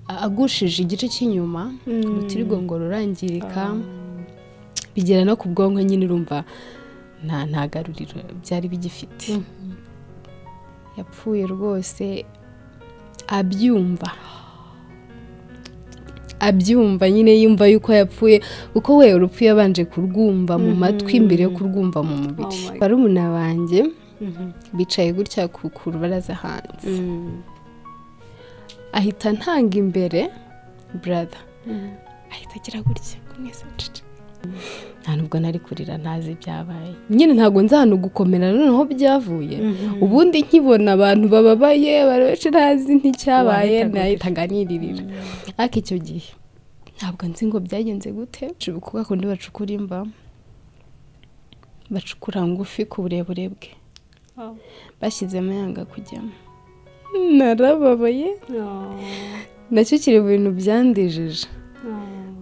Agushije igice cy'inyuma, urutirigongo rurangirika, bigera no ku bwonko nyine. Urumva nta garuriro byari bigifite. Yapfuye rwose abyumva, abyumva nyine, yumva yuko yapfuye, kuko we urupfu yabanje kurwumva mu matwi mbere yo kurwumva mu mubiri. Oh my. Barumuna banjye bicaye gutya ku rubaraza hanze, ahita ntanga imbere, brother ahita agira gutya ngo mwese mucece. Nta nubwo nari kurira, ntazi ibyabaye nyine, ntabwo nzi ahantu gukomera noneho byavuye. Ubundi nkibona abantu bababaye benshi ntazi nticyabaye, Wahitaga. Nahitaga niririra, ariko icyo gihe ntabwo nzi ngo byagenze gute. Kuko kundi bacukura imva, bacukura ngufi ku burebure bwe, bashyizemo yanga kujyamo. Narababaye, nacyo kiri mu bintu byandijije.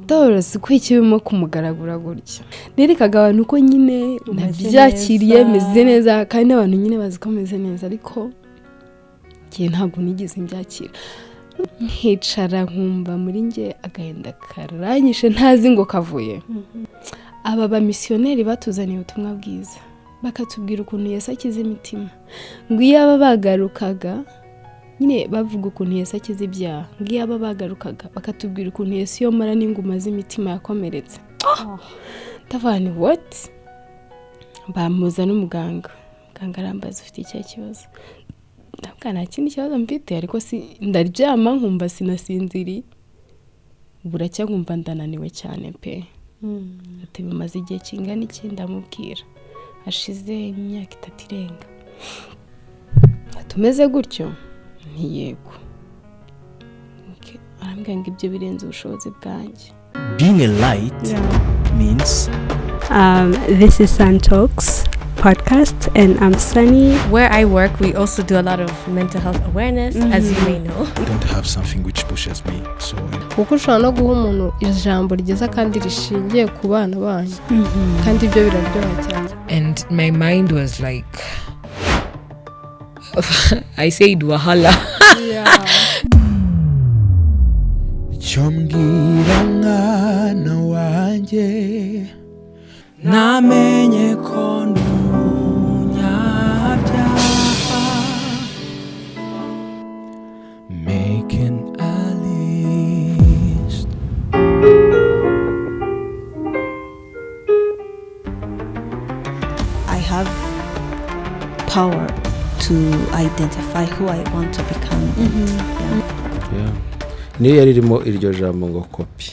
Ndabona ko ikibimo kumugaragura gutya, nerekaga abantu ko nyine Umeze nabyakiriye, neza. Meze neza, kandi n'abantu nyine bazi ko meze neza, ariko njye ntabwo nigeze mbyakira. Nkicara nkumva muri njye agahinda karanyishe, ntazi ngo kavuye. Aba bamisiyoneri batuzaniye ubutumwa bwiza, bakatubwira ukuntu Yesu akiza imitima, ngo iyo aba bagarukaga nyine bavuga ukuntu Yesu akiza ibyaha, ngo iyo aba bagarukaga bakatubwira ukuntu Yesu yomora n'inguma z'imitima yakomeretse. Ndavuga ni what? Bamuza n'umuganga, muganga arambaza: "Ufite ikihe kibazo?" Ndavuga: "Nta kindi kibazo mfite, ariko si ndaryama nkumva sinasinziriye, buracya nkumva ndananiwe cyane pe." Ati: "Bimaze igihe kingana iki?" Ndamubwira: "Hashize imyaka 3 irenga." "Tumeze gutyo?" Nti: "Yego." Okay. Arambwira ngo ibyo birenze ubushobozi bwanjye. Being a light means This is Sun Talks podcast, and I'm Sunny. Where I work, we also do a lot of mental health awareness, as you may know. I don't have something which pushes me. So Kuko ushobora no guha umuntu ijambo ryiza kandi rishingiye ku bana banyu, kandi ibyo biraryoha cyane. And my mind was like, I said, "Wahala." Cyo mbwira mwana wanjye, Namenye ko ndi umunyabyaha. Making a list. I have power to identify who I want to become. And, yeah. Yeah. Niyo yari irimo iryo jambo ngo kopi.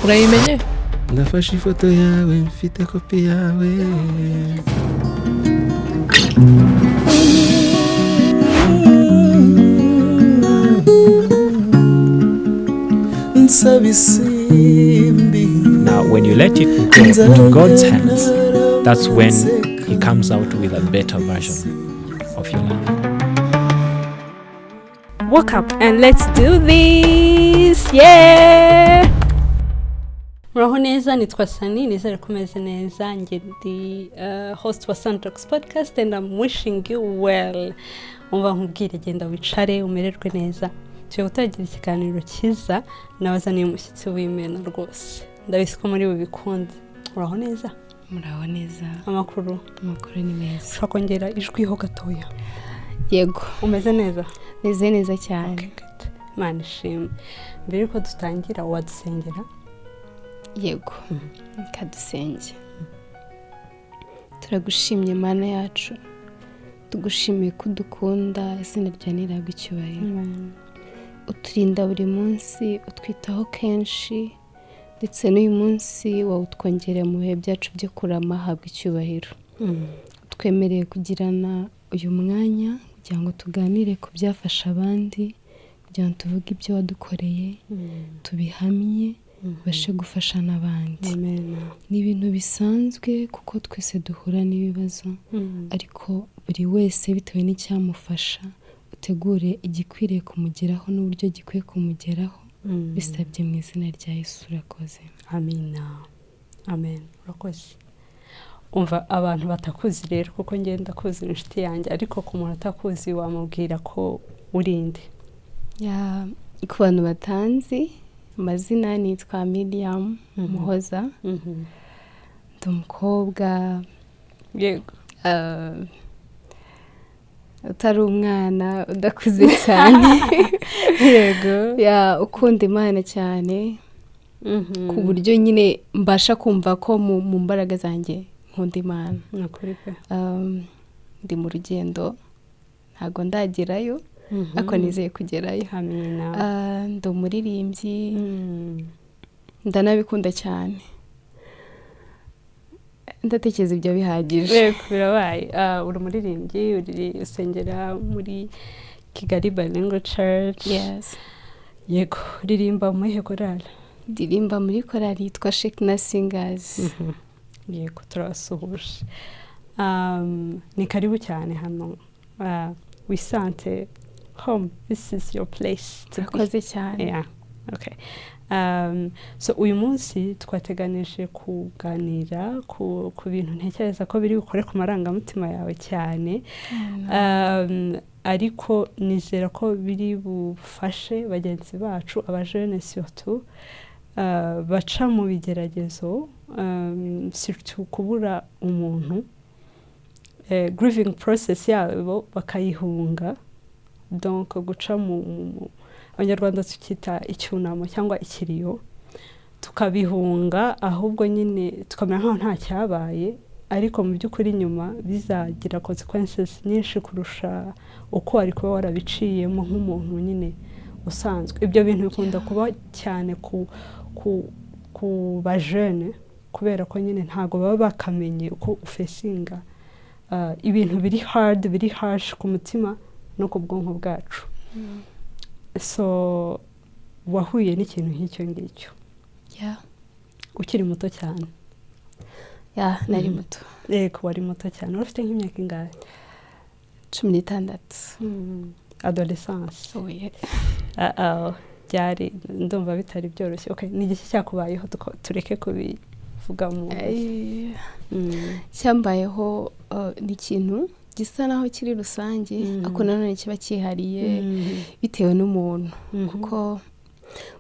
Urayimenye? Nafashe ifoto yawe, mfite kopi yawe. Nsaba isimbi. Now, when you let it go into God's hands, that's when He comes out with a better version of your life. Wake up and let's do this! Yeah! Muraho neza, nitwa Sani, nizere ko umeze neza. Njye ndi host wa Sun Talks podcast and I'm wishing you well. Umva nkubwire, genda wicare umererwe neza. Tugiye gutangira ikiganiro cyiza, nabazaniye umushyitsi w'imena rwose. Ndabizi ko muri bubikunde. Muraho neza? Muraho neza. Amakuru? Amakuru ni meza. Ushobora kongera ijwi ho gatoya? Yego. Umeze neza? Meze neza cyane. Okay, good. Imana ishimwe. Mbere yuko dutangira, wadusengera? Yego, reka dusenge. Turagushimye Mana yacu, tugushimiye ko udukunda, izina ryawe nirabwa icyubahiro. Uturinda buri munsi, utwitaho kenshi, ndetse n'uyu munsi wawutwongereye mu bihe byacu byo kurama, habwa icyubahiro. Twemereye kugirana uyu mwanya kugira ngo tuganire ku byafasha abandi, kugira ngo tuvuge ibyo wadukoreye, tubihamye, ubashe gufasha n'abandi. Amen. Ni ibintu bisanzwe kuko twese duhura n'ibibazo, ariko buri wese bitewe n'icyamufasha, utegure igikwiriye kumugeraho n'uburyo gikwiye kumugeraho. Bisabye mu izina rya Yesu, urakoze. Amina, amen, urakoze. Umva, abantu batakuzi rero, kuko ngenda kuzi inshuti yanjye, ariko ku muntu utakuzi wamubwira ko Urinde? Yeah, ku bantu batanzi amazina, nitwa Miriam Muhoza, ndi umukobwa utari umwana, udakuze cyane, yeah, ukunda Imana cyane ku buryo nyine mbasha kumva ko mu mbaraga zanjye nkunda Imana. Ni ukuri pe. Ndi mu rugendo, ntabwo ndagerayo, ariko nizeye kugerayo. Amina. Ndi umuririmbyi, ndanabikunda cyane. Ndatekereza ibyo bihagije. Yego, birabaye. Uri umuririmbyi, uri usengera muri Kigali Bilingual Church? Yes. Yego, uririmba muri ihe korali? Ndirimba muri korali yitwa Shekinah Singers. Yego, turabasuhuje. Ni karibu cyane hano. Wisante home, this is your place to be. Murakoze cyane. Yeah. Okay. So uyu munsi twateganije kuganira ku bintu ntekereza ko biri bukore ku marangamutima yawe cyane, ariko nizera ko biri bufashe bagenzi bacu, abajene surtout, baca mu bigeragezo, surtout kubura umuntu, grieving process yabo bakayihunga, donc guca mu Abanyarwanda tukita icyunamo cyangwa ikiriyo, tukabihunga, ahubwo nyine tukamera nkaho nta cyabaye, ariko mu by'ukuri nyuma bizagira consequences nyinshi kurusha uko wari kuba warabiciyemo nk'umuntu nyine usanzwe. Ibyo bintu bikunda kuba cyane ku bajene, kubera ko nyine ntabwo baba bakamenye uko ufacinga ibintu biri hard, biri harsh ku mutima no ku bwonko bwacu. So wahuye n'ikintu nk'icyo ngicyo ukiri muto cyane? Yeah, nari muto. Yego, wari muto cyane. Wari ufite nk'imyaka ingahe? 16. Adolescence. Oye. Ah, byari, ndumva bitari byoroshye. Okay, ni igiki cyakubayeho? Tureke kubivuga mu Cyambayeho ni ikintu gisa naho kiri rusange, ariko nanone kiba cyihariye bitewe n'umuntu, kuko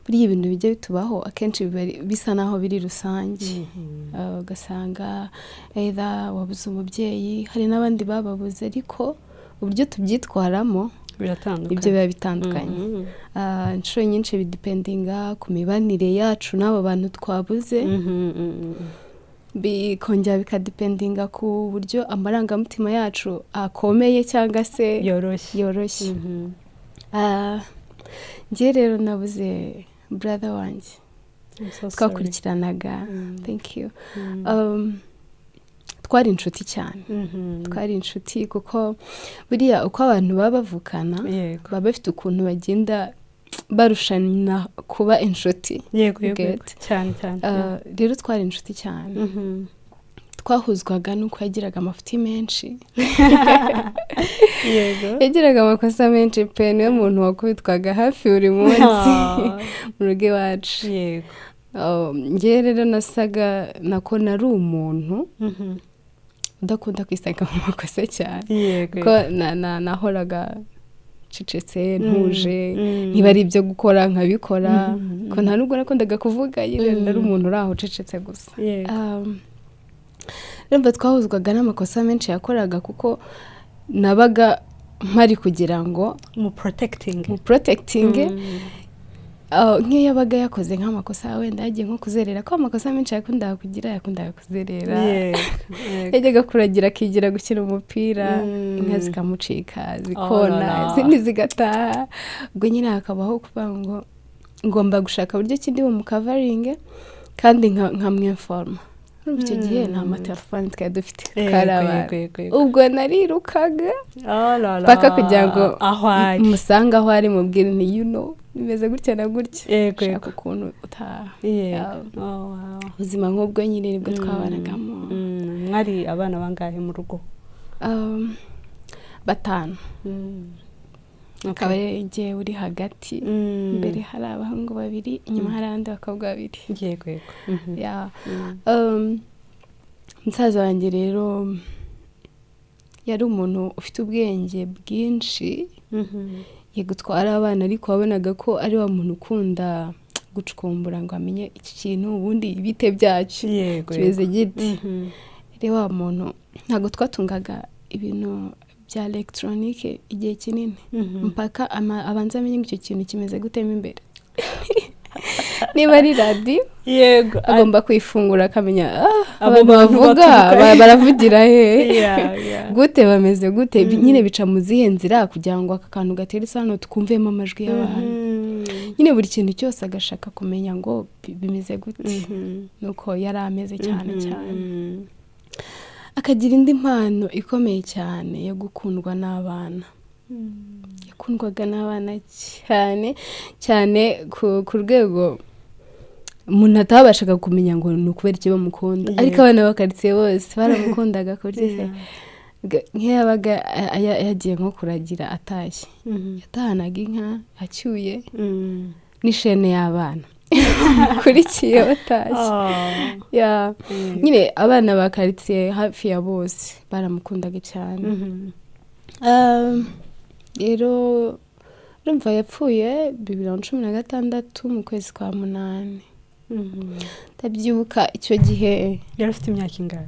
buriya ibintu bijya bitubaho akenshi biba bisa naho biri rusange. Ugasanga either wabuze umubyeyi, hari n'abandi bababuze, ariko uburyo tubyitwaramo biratandukanye. Ibyo biba bitandukanye. Inshuro nyinshi bidependinga ku mibanire yacu n'abo bantu twabuze, bikongera bikadependinga ku buryo amarangamutima yacu akomeye cyangwa se yoroshye. Yoroshye. Njye rero nabuze brother wanjye. I'm so sorry. Twakurikiranaga. Thank you. Twari inshuti cyane. Twari inshuti kuko buriya uko abantu baba bavukana, baba bafite ukuntu bagenda barushana kuba inshuti. Yego yego Get. Cyane cyane. Rero twari inshuti cyane. Twahuzwaga n'uko yagiraga amafuti menshi. Yagiraga amakosa menshi pe. Niwe muntu wakubitwaga hafi buri munsi mu rugo iwacu. Njye rero nasaga nako nari umuntu udakunda kwisanga mu makosa cyane, kuko nahoraga ncecetse, ntuje, niba ari ibyo gukora nkabikora, ko nta nubwo nakundaga kuvuga nyine, nari umuntu uri aho ucecetse gusa. Urumva twahuzwaga n'amakosa menshi yakoraga, kuko nabaga mpari kugira ngo mu protecting. Mu protecting. Nk'iyo yabaga yakoze nk'amakosa, wenda yagiye nko kuzerera, ko amakosa menshi yakundaga kugira, yakundaga kuzerera, Yego, yego. yajyaga kuragira akigira gukina umupira, inka zikamucika, zikona, Oh la la. izindi zigataha. Ubwo nyine hakabaho kuvuga ngo ngomba gushaka uburyo ki ndi bumucoveringe kandi nkamwinforma. Urumva icyo gihe nta matelefone twari dufite, twari abana. yego, yego, yego. Ubwo narirukaga Oh la la. paka kugira ngo aho ari musange aho ari, mubwire nti bimeze gutya na gutya, Yego, shaka ukuntu utaha. Yego. Oh, wow. Ubuzima nk'ubwo nyine nibwo twabanagamo. Mwari abana bangahe mu rugo? Batanu, akaba ari njyewe uri hagati. Imbere hari abahungu babiri, inyuma hari abandi bakobwa babiri. Yego yego. Yeah. Musaza wanjye rero yari umuntu ufite ubwenge bwinshi. Yego, twari abana, ariko wabonaga ko ari wa muntu ukunda gucukumbura ngo amenye iki kintu ubundi bite byacyo, kimeze gite. Rero wa muntu, ntabwo twatungaga ibintu bya elegitoronike igihe kinini, mpaka abanza amenye ngo icyo kintu kimeze gute mo imbere. Niba ari radiyo, agomba kuyifungura akamenya, abo abantu bantu bavuga baturuka he? Baravugira he, gute, bameze gute, nyine bica mu zihe nzira kugira ngo aka kantu gatere isano twumvemo amajwi y'abantu. Nyine buri kintu cyose agashaka kumenya ngo bimeze gute. Nuko yari ameze cyane cyane. Akagira indi mpano ikomeye cyane yo gukundwa n'abana. Yakundwaga n'abana cyane cyane, ku rwego umuntu atabashaga kumenya ngo ni ukubera iki bamukunda, ariko abana b'akaritsiye bose baramukundaga, ku buryo se nk'iyo yabaga yagiye nko kuragira atashye, yatahanaga inka acyuye n'ishene y'abana bakurikiye batashye. Yeah. Nyine abana ba karitsiye hafi ya bose baramukundaga cyane. Rero urumva yapfuye 2016 mu kwezi kwa munani. Ndabyibuka icyo gihe. Yari afite imyaka ingahe?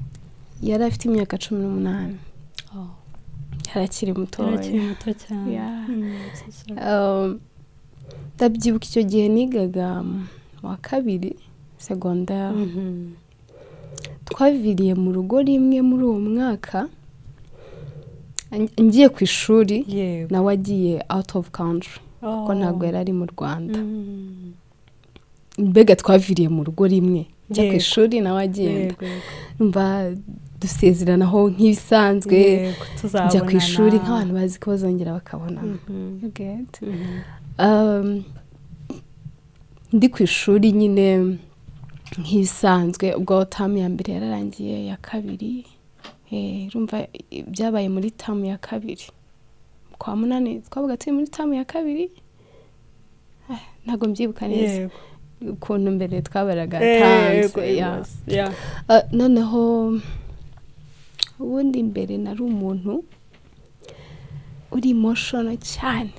Yari afite imyaka 18, yari akiri mutoya. Yari akiri muto cyane. Yeah. So sorry. Ndabyibuka icyo gihe nigaga mu wa kabiri segonderi. Twaviriye mu rugo rimwe muri uwo mwaka, ngiye ku ishuri, nawe agiye out of country, kuko ntabwo yari ari mu Rwanda. Mbega twaviriye mu rugo rimwe, njya ku ishuri, nawe agenda. Yego, yego. Mva dusezeranaho nk'ibisanzwe, njya ku ishuri Tuzabonana. nk'abantu bazi ko bazongera bakabonana. You get? Ndi ku ishuri nyine nk'ibisanzwe, ubwo term ya mbere yararangiye, ya kabiri, urumva byabaye muri term ya kabiri kwa munani, twabaga turi muri term ya kabiri. Ntabwo mbyibuka neza ukuntu mbere twabaraga terms, yeah. Noneho ubundi mbere nari umuntu uri emotional cyane.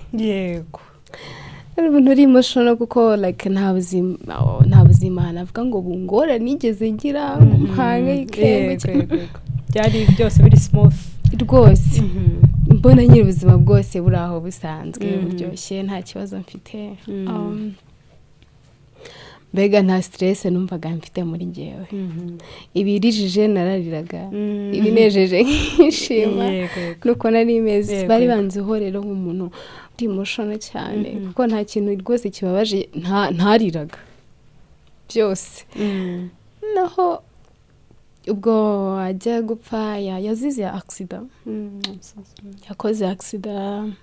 Ari umuntu uri emotional kuko like nta buzima navuga ngo bungora nigeze ngira ngo mpangayike ngo Yego. Byari byose biri smooth. Rwose mbona nyiri ubuzima bwose buri aho busanzwe, buryoshye, nta kibazo mfite. Mbega nta stress numvaga mfite muri njyewe. Ibirijije narariraga, ibinejeje nkishima. Yego, yego. Nuko nari meze. Bari banziho rero nk'umuntu uri emotional cyane, kuko nta kintu rwose kibabaje ntariraga byose. Naho ubwo ajya gupfa, yazize accident. I'm so sorry. Yakoze accident.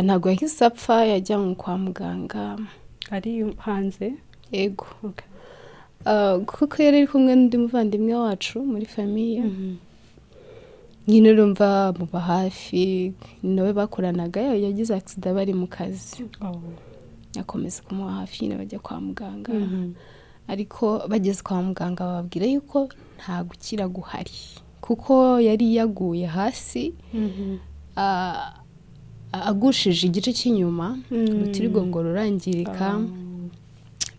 Ntabwo yahise apfa, yajyanywe kwa muganga. Ari hanze? Yego. Okay. Kuko yari ari kumwe n'undi muvandimwe wacu muri famille. Nyine urumva muba hafi, nawe bakoranaga, yagize accident bari mu kazi. Akomeza kumuha hafi nyine, bajya kwa muganga. Ariko bageze kwa muganga bababwira yuko nta gukira guhari, kuko yari yaguye hasi, agushije igice cy'inyuma, urutirigongo rurangirika,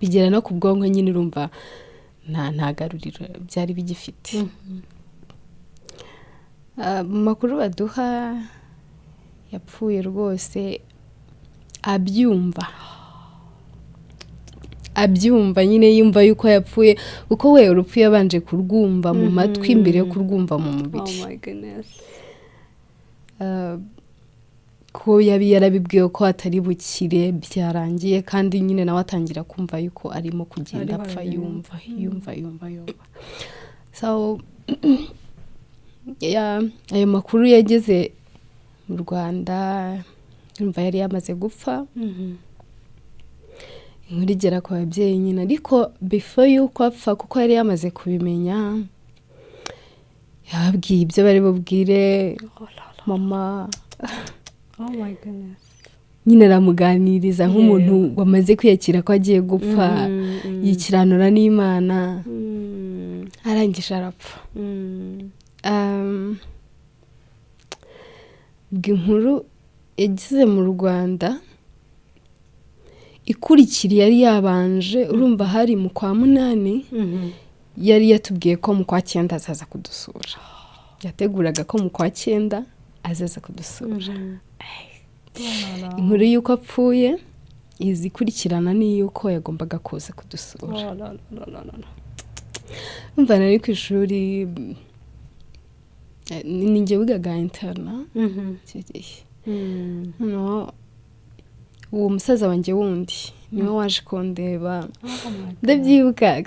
bigera no ku bwonko. Nyine urumva nta garuriro byari bigifite. Mu makuru baduha, yapfuye rwose abyumva nyine, yumva yuko yapfuye, kuko we urupfu yabanje kurwumva mu matwi mbere yo kurwumva mu mubiri. Oh my goodness. Ko yabi yarabibwiwe ko atari bukire, byarangiye, kandi nyine nawe atangira kumva yuko arimo kugenda Ariho apfa. aragenda. Yumva, yumva, yumva, yumva. So ayo makuru yageze mu Rwanda, yumva yari yamaze gupfa. Inkuru igera ku babyeyi nyine, ariko before yuko apfa, kuko yari yamaze kubimenya, yababwiye ibyo bari bubwire mama. Oh my goodness. Nyine aramuganiriza nk'umuntu wamaze kwiyakira ko agiye gupfa, yikiranura n'Imana, arangije arapfa. Ubwo inkuru yagize mu Rwanda ikurikira yari yabanje, urumva hari mu kwa munani, yari yatubwiye ko mu kwa cyenda azaza kudusura. Yateguraga ko mu kwa cyenda azaza kudusura. Inkuru y'uko apfuye izi ikurikirana n'iy'uko yagombaga kuza kudusura. Umva, nari ku ishuri, ni njye wigaga internat icyo gihe. Noneho uwo musaza wanjye wundi niwe waje kundeba. Ndabyibuka,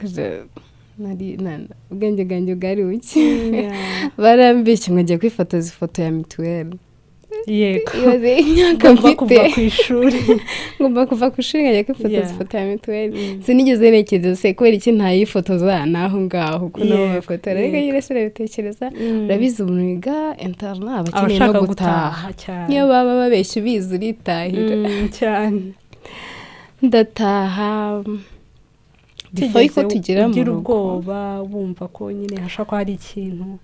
ubwenge bwanjye bwari buke, barambeshye ngo ngiye kwifotoza ifoto ya mituweli. Ibaze imyaka Ngomba mfite. kuva ku ishuri. Ngomba kuva ku ishuri nkajya kwifotoza ifoto ya mituweli. Sinigeze ntekereza se kubera iki ntayifotoza n'aho ngaho kuko nabo bafotora, ariko nyine sinabitekereza. Urabizi, umuntu wiga internat aba akeneye no Abashaka gutaha. gutaha cyane. Niyo baba babeshya, ubizi, uritahira. Cyane. Ndataha before yuko Utigeze tugera mu ugira rugo. ubwoba, wumva ko nyine hashobora kuba hari ikintu?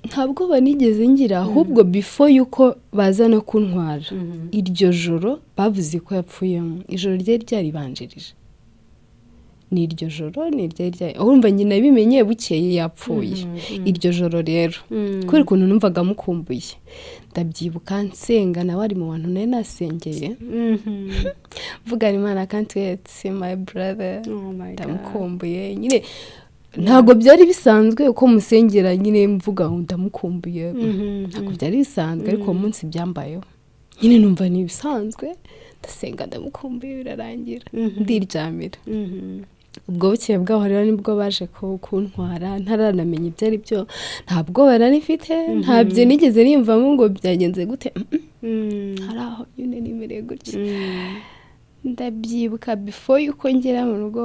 Nta bwoba nigeze ngira, ahubwo before yuko baza no kuntwara, iryo joro bavuze ko yapfuyemo, ijoro ryari ryaribanjirije, ni iryo joro ni iryari ryari, urumva nyina bimenye bukeye yapfuye. Iryo joro rero, kubera ukuntu numvaga mukumbuye, ndabyibuka nsenga, nawe ari mu bantu nari nasengeye, mvuga Imana, can't wait to see my brother. Oh my God. Ndamukumbuye nyine. Ntabwo byari bisanzwe uko musengera nyine mvuga ngo ndamukumbuye, ntabwo byari bisanzwe, ariko uwo munsi byambayeho nyine numva ni ibisanzwe. Ndasenga, ndamukumbuye, birarangira, ndiryamira. Ubwo bukeye bwaho rero nibwo baje kuntwara, ntaranamenya ibyo ari byo. Nta bwoba nari mfite, ntabyo nigeze niyumvamo ngo byagenze gute. Hari aho nyine nimereye gutya. Ndabyibuka before yuko ngera mu rugo,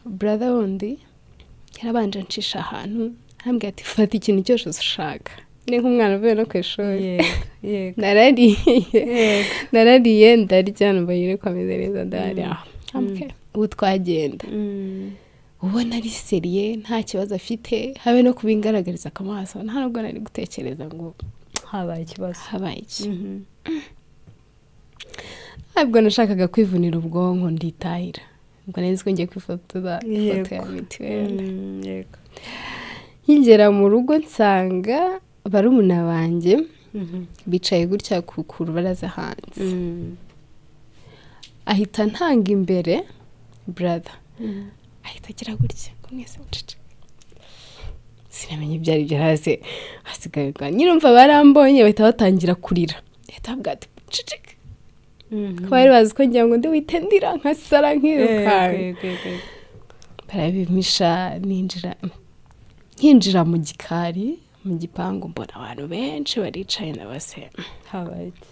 brother wundi yarabanje ancisha ahantu, arambwira ati: "Fata ikintu cyose ushaka." Ni nk'umwana uvuye no ku ishuri. yego yego Narariye, narariye, ndarya, numva nyine ko ameze neza, ndarya. Okay. Ubu twagenda, ubona ari sérieux, nta kibazo afite, habe no kubingaragariza akamaso. Nta nubwo nari gutekereza ngo habaye ikibazo. Habaye iki? Ntabwo nashakaga kwivunira ubwonko, nditahira. Ubwo nari nzi ko ngiye kwifotoza ifoto ya mituweli. Nkigera mu rugo nsanga barumuna banjye bicaye gutya ku rubaraza hanze. Ahita ntanga imbere, brother ahita agira gutya ngo: "Mwese muceceke." Sinamenye ibyo ari byo. Hasi hasigaye nyine umva barambonye, bahita batangira kurira. Ahita avuga ati: "Muceceke," ko bari bazi ko ngira ngo ndi wite ndira nkasara nkirukanka. Yego, yego, yego. Barabimisha, ninjira, nkinjira mu gikari mu gipangu mbona abantu benshi baricaye, ndabase Habaye iki?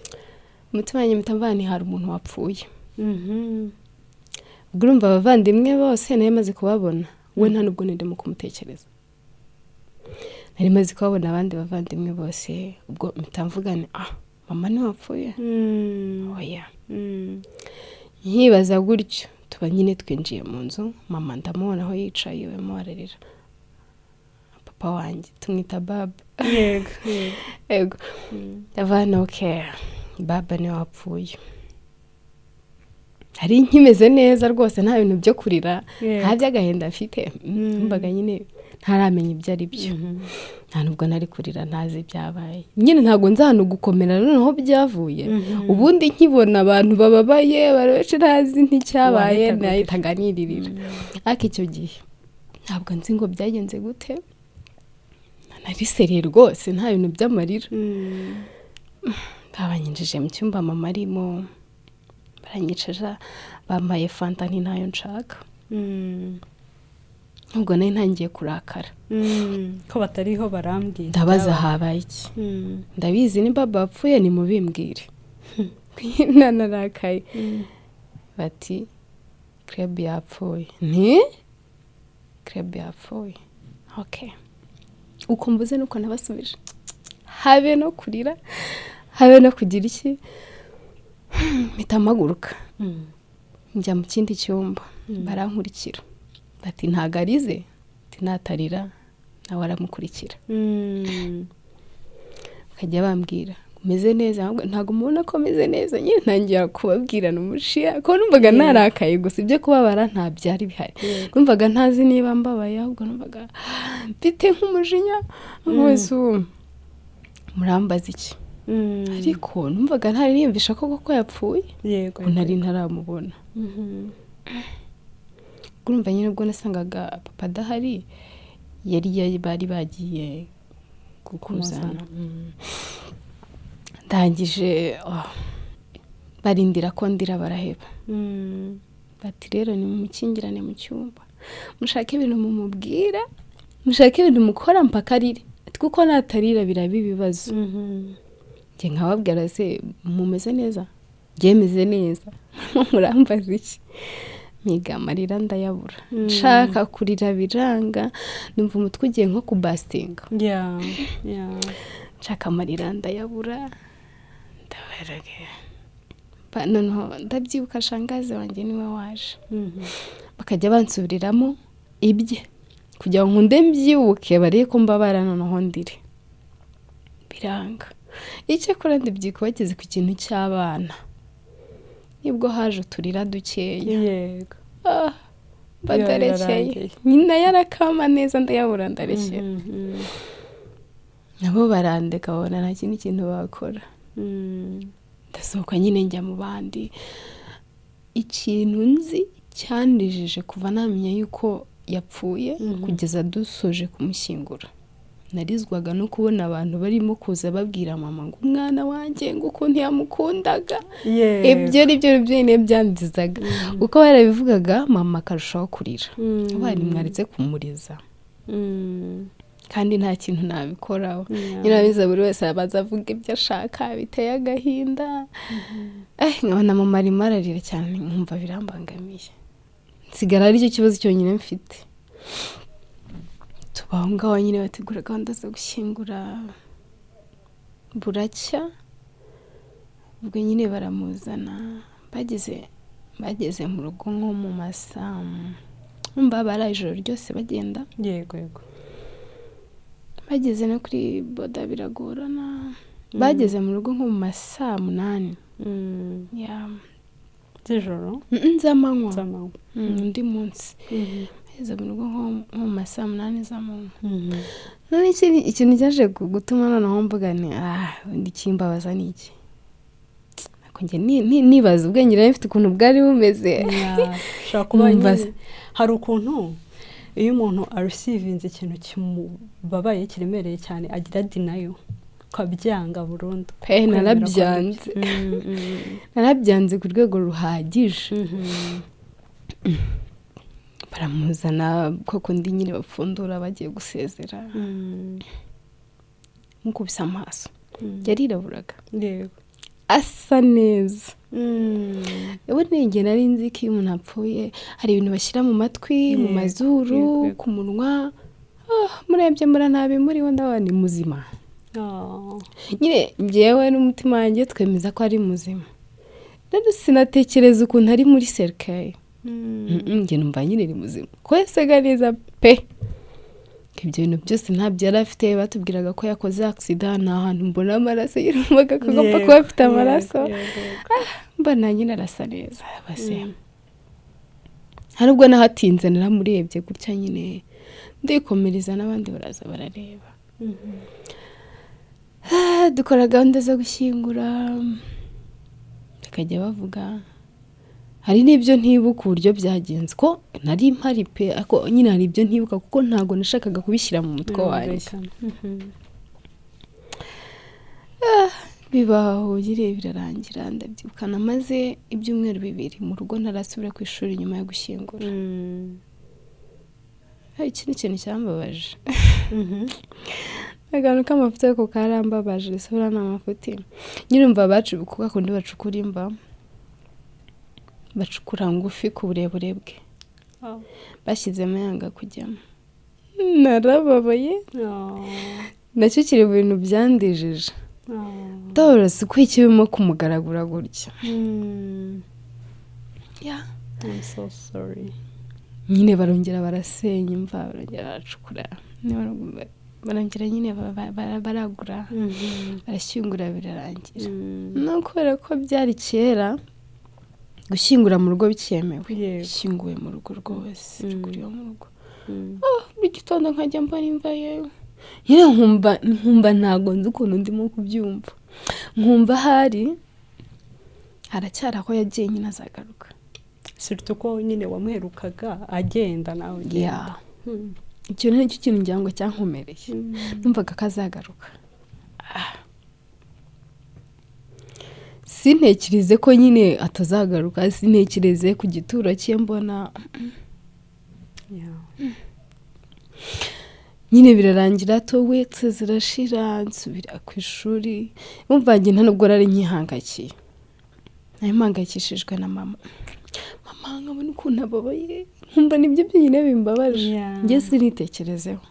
Umutima wanjye mpita mvuga nti hari umuntu wapfuye. Ubwo urumva abavandimwe bose nari maze kubabona, we nta nubwo ndimo kumutekereza, nari maze kubabona abandi bavandimwe bose. Ubwo mpita mvuga nti: "Ah, mama niwe wapfuye?" Oya. Nkibaza gutyo, tuba nyine twinjiye mu nzu, mama ndamubona aho yicaye barimo bararira. Papa wanjye tumwita baba. Yego yego Yego, ndavana, okay, baba niwe wapfuye. Hari nkimeze neza rwose, nta bintu byo kurira, nta by'agahinda mfite. Numvaga nyine ntaramenya ibyo ari byo, nta nubwo nari kurira ntazi ibyabaye. Nyine ntabwo nzi ahantu gukomera noneho byavuye. Ubundi nkibona abantu bababaye benshi ntazi nticyabaye, Wahitaga nahitaga niririra, ariko icyo gihe ntabwo nzi ngo byagenze gute. Nari sérieux rwose, nta bintu by'amarira. Babanyinjije mu cyumba mama arimo, baranyicaza, bampaye fanta, nti ntayo nshaka. Nubwo nari ntangiye kurakara. Ko batariho barambwira. Ndabaza habaye iki? Ndabizi ni baba wapfuye, nimubimbwire. Nanarakaye. Bati: "Club yapfuye." Nti: "Club yapfuye?" Okay, uko mvuze nuko nabasubije, habe no kurira, habe no kugira iki. Mpita mpaguruka njya mu kindi cyumba, barankurikira bati: "Ntago arize." Ati: "Natarira nawe aramukurikira." Bakajya bambwira Umeze neza? Ahubwo ntabwo mubona ko meze neza nyine. Ntangira kubabwirana umushiya ko numvaga narakaye gusa, ibyo kubabara nta byari bihari. Numvaga ntazi niba mbabaye, ahubwo numvaga mfite nk'umujinya wese. Ubu murambaza iki? Ariko numvaga ntari niyumvisha ko koko yapfuye, ko nari ntaramubona. Urumva nyine, ubwo nasangaga papa adahari, yari bari bagiye kukuzana. Ndangije, oh, barindira ko ndira baraheba. Bati rero nimumukingirane mu cyumba, mushake ibintu mumubwira, mushake ibintu mukora mpaka arire. Ati kuko natarira biraba ibibazo. Njye nkababwira: se mumeze neza? Njye meze neza, murambaza iki? Miga amarira ndayabura, nshaka kurira biranga, numva umutwe ugiye nko kuburstinga. Nshaka amarira ndayabura, ndabarage. Noneho ndabyibuka, shangazi wanjye niwe waje, bakajya bansubiriramo ibye kugira ngo nkunde mbyibuke, barebe ko mbabara noneho ndire, biranga. Icyakora ndabyibuka bageze ku kintu cy'abana, nibwo haje uturira dukeya. Ah, badarekeye. Birarangiye. Nyina yarakama neza, ndayabura, ndarekera. Nabo barandeka, babona nta kindi kintu bakora. Ndasohoka nyine njya mu bandi. Ikintu nzi cyandijije kuva namenya yuko yapfuye kugeza dusoje kumushyingura, narizwaga no kubona abantu barimo kuza babwira mama ngo umwana wanjye, ngo ukuntu yamukundaga. Ibyo ni byo byonyine byandizaga, kuko barabivugaga mama akarushaho kurira. Abana mwaretse kumuriza, kandi nta kintu nabikoraho. Nyine abiza buri wese abanza avuga ibyo ashaka biteye agahinda. Nkabona mama arimo ararira cyane, nkumva birambangamiye, nsigara aricyo kibazo cyonyine mfite. Tuba aho ngaho nyine, bategura gahunda zo gushyingura, buracya ubwo nyine baramuzana. Bageze mu rugo nko mu masaa, numva baraye ijoro ryose bagenda. yego yego Bageze no kuri boda biragorana, bageze mu rugo nko mu masaa 8. Yeah. Z'ijoro? Z'amanywa. Z'amanywa. Undi munsi bageze mu rugo nko mu masaa 8 z'amanywa. None ikintu cyaje gutuma noneho mvuga ni ah, undi ikimbabaza ni iki? Ariko njye nibaza ubwenge nari mfite ukuntu bwari bumeze. Ushobora kuba nyine hari ukuntu iyo umuntu areceivinze ikintu kimubabaye, kiremereye cyane, agira denial, ukabyanga burundu. Pe. Kwemera ko ari Narabyanze. byo. Narabyanze ku rwego ruhagije. Baramuzana koko, ndi nyine bapfundura bagiye gusezera, mukubise amaso, yariraburaga, asa neza. Ubundi njye nari nzi ko iyo umuntu apfuye hari ibintu bashyira mu matwi, mu mazuru, yego, yego. ku munwa. Ah, murebye mbona nta bimuriho, ndabona ni muzima. Nyine njyewe n'umutima wanjye twemeza ko ari muzima. Rero sinatekereza ukuntu ari muri cercueil. Njye numva nyine ni muzima ko yasaga neza pe. Ibyo bintu byose ntabyo yari afite. Batubwiraga ko yakoze accident, nta hantu mbona amaraso, yumvaga ko agomba kuba afite amaraso. Mbona nyine arasa neza base. Hari ubwo nahatinze, naramurebye gutya nyine ndikomereza, n'abandi baraza barareba. Ah, dukora gahunda zo gushyingura, bakajya bavuga, hari n'ibyo ntibuka uburyo byagenze, ko nari mpari pe, ariko nyine hari ibyo ntibuka kuko ntabwo nashakaga kubishyira mu mutwe wanjye. Bibaho nyine birarangira. Ndabyibuka namaze ibyumweru 2 mu rugo ntarasubira ku ishuri nyuma yo gushyingura. Hari ikindi kintu cyambabaje, akantu k'amafuti, ariko karambabaje, sura ni amafuti nyine. Umva, bacu kuko kundi bacukura imva, bacukura ngufi ku burebure bwe, bashyizemo yanga kujyamo, narababaye. Nacyo kiri mu bintu byandijije. Ndabona si ko ikibimo kumugaragura gutya. Yeah. I'm so sorry. Nyine barongera barasenya imva, barongera baracukura. Barongera nyine baragura, barashyingura, birarangira. No kubera ko byari kera gushyingura mu rugo bikemewe, shyinguwe mu rugo rwose, ruguru yo mu rugo. Buri gitondo nkajya mbona imva ye nyine, nkumva ntabwo nzi ukuntu ndimo kubyumva, nkumva ahari haracyari aho yagiye nyine, azagaruka. Surtout ko nyine wamuherukaga agenda, nawe ugenda. Yeah. Icyo ni cyo kintu ngira ngo cyankomereye, numvaga ko azagaruka. Sintekereze ko nyine atazagaruka, sintekereze ku gituro cye mbona nyine birarangira, 2 weeks zirashira, nsubira ku ishuri. Wumva njye nta nubwo nari nkihangayikiye, nari mpangayikishijwe na mama. Mama nkabona ukuntu ababaye, nkumva nibyo byonyine bimbabaje. Njye sinitekerezeho.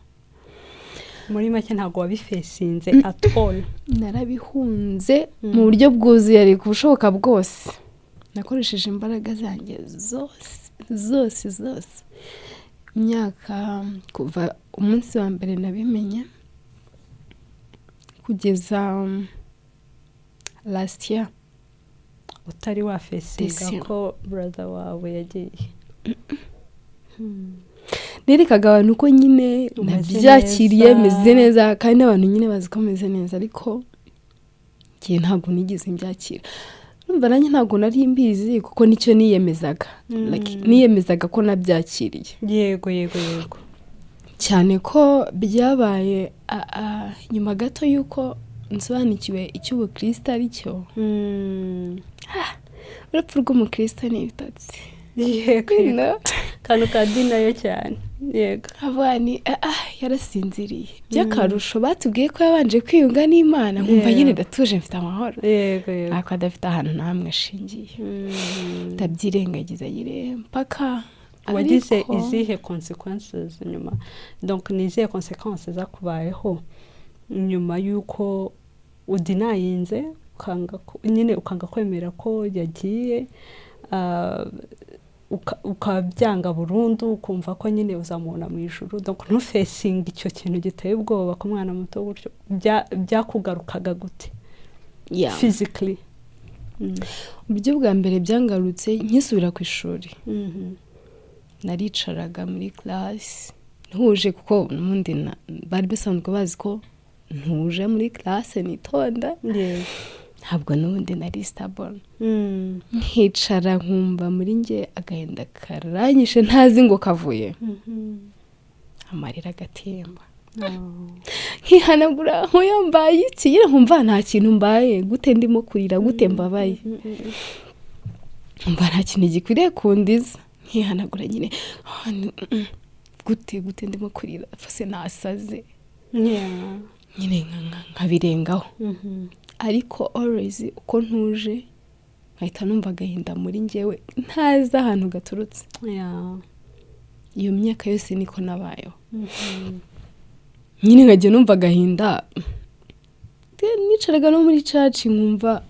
Muri make ntabwo wabifacinze at all. Narabihunze mu buryo bwuzuye, ariko ubushoboka bwose nakoresheje imbaraga zanjye zose zose zose. Imyaka kuva umunsi wa mbere nabimenye kugeza last year. Utari wafacinga This year. ko brother wawe yagiye. Nerekaga abantu ko nyine Umeze nabyakiriye, neza. meze neza, kandi n'abantu nyine bazi ko meze neza, ariko njye ntabwo nigeze mbyakira. Numva nanjye ntabwo nari mbizi, kuko nicyo niyemezaga. Like, niyemezaga ko nabyakiriye. yego yego yego Cyane ko byabaye nyuma gato y'uko nsobanukiwe icyo ubukristo ari cyo. Urupfu rw'umukristo ni ibitotsi. Yego. No? Akantu ka dinayo cyane, yego. Abani yarasinziriye, by'akarusho batubwiye ko yabanje kwiyunga n'Imana, nkumva nyine ndatuje, mfite amahoro, yego yego ariko adafite ahantu na hamwe ashingiye. Ndabyirengagiza nyine mpaka Wagize ariko izihe consequences nyuma? Donc ni izihe consequences zakubayeho nyuma y'uko udenyinze, ukanga nyine ukanga kwemera ko yagiye, ukabyanga burundu, ukumva ko nyine uzamubona mu ijuru? Donc ntufacinge icyo kintu giteye ubwoba ku mwana muto gutyo. Byakugarukaga gute physically? Uburyo bwa mbere byangarutse, nkisubira ku ishuri, naricaraga muri class ntuje, kuko n'ubundi bari basanzwe bazi ko ntuje muri class, nitonda. Ntabwo n'ubundi nari stable. Nkicara nkumva muri njye agahinda karanyishe, ntazi ngo kavuye, amarira agatemba, nkihanagura, nkuya mbaye iki? Nyine nkumva nta kintu mbaye, gute ndimo kurira, gute mbabaye? Nkumva nta kintu gikwiriye kundiza, nkihanagura nyine. Gute ndimo kurira fose, nasaze? Nyine nkabirengaho, ariko always uko ntuje nkahita numva agahinda muri njyewe, ntazi ahantu gaturutse. Iyo myaka yose niko nabayeho nyine, nkajya numva agahinda. Nicaraga no muri church nkumva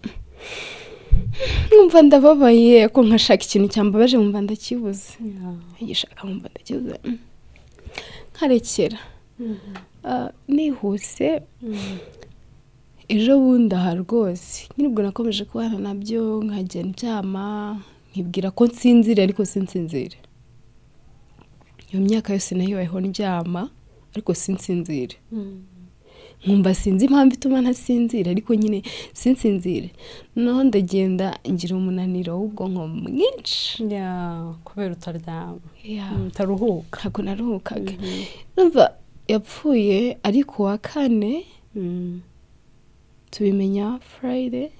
ndababaye, ko nkashaka ikintu cyambabaje nkumva ndakibuze, nkagishaka nkumva ndakibuze, nkarekera. Nihuse ejo bundi aha rwose nyine, ubwo nakomeje kubana nabyo, nkajya ndyama nkibwira ko nsinzire, ariko sinsinzire. Iyo myaka yose nayibayeho ndyama ariko sinsinzire, nkumva sinzi impamvu ituma ntasinzira, ariko nyine sinsinzire. Noneho ndagenda ngira umunaniro w'ubwonko mwinshi. Yeah, kubera utaryama. Yeah. Utaruhuka. Ntabwo naruhukaga. Numva yapfuye ari ku wa kane, tubimenya Friday.